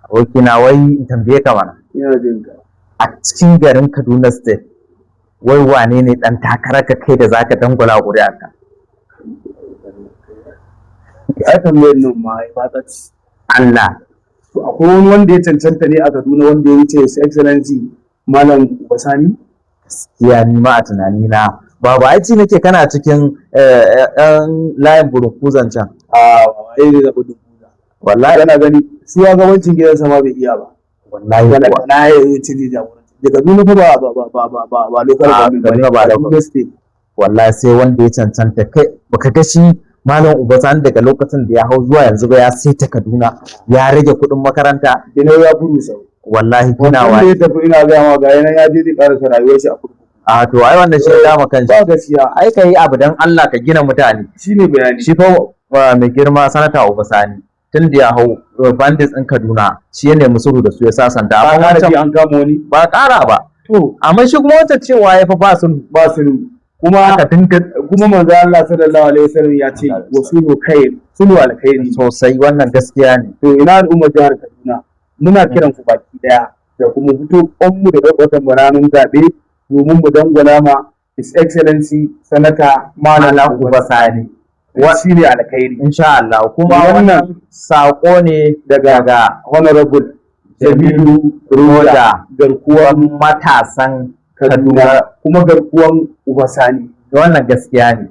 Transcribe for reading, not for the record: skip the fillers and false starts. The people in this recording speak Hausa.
Abokina, wai in tambaye ka mana. Ina jin ka. A cikin garin Kaduna State, wai wane ne dan takarar ka kai da zaka dangwala ƙuri'arka? Ai tambayar nan ma ai ba ta ci. Allah. To, akwai wani wanda ya cancanta ne a Kaduna wanda ya wuce His Excellency Malam Uba Sani? Ya, ni ma a tunani na babu. Ai ci nake kana cikin yan layin burukuzan can. A ai ne zaɓi dubu. Wallahi. Kana gani shugabancin gidansa ma bai iya ba. Wallahi Kana kuwa. Na ya yi ci jagoranci. Da Kaduna fa ba local A, government. Kaduna ba local. Kaduna State. Wallahi sai wanda ya cancanta. Kai, baka ga shi Malam Uba Sani daga lokacin da ya hau zuwa yanzu ba ya saita Kaduna, ya rage kuɗin makaranta? Dinau ya buru sau. Wallahi ginawa. Wanda ya tafi, ina gaya ma, ga yanan ya je zai karasa rayuwar shi a kurkuku. A to, ai wannan shi ya dama kanshi. Ba gaskiya. Ai ka yi abu dan Allah, ka gina mutane. Shine bayani. Shi fa mai girma Sanata Uba Sani, tun da ya hau, bandits ɗin Kaduna shi ya nemi sulhu da su, ya sasanta. Ba amma ƙara ji wancan an kama wani. Ba ƙara ba. To. Amma shi kuma wancan cewa ya fa ba sulhu. Ba su kuma. Aka dinga Kuma manzo Allah sallallahu alaihi wasallam ya ce wa sulhu khair, sulhu alkhairi. Sosai, wannan gaskiya ne. To, ina al'ummar jihar Kaduna, muna kiran ku baki daya da kuma fito mu da watan ranar zaɓe domin mu dangwala ma His Excellency Sanata Malam Malam Uba Sani. Shi ne alkhairi. Insha Allah. Kuma Wannan wannan sako ne daga Honorable Jamilu Roda, Roda, garkuwan matasan Kaduna, kuma garkuwan Uba Sani. Wannan gaskiya ne.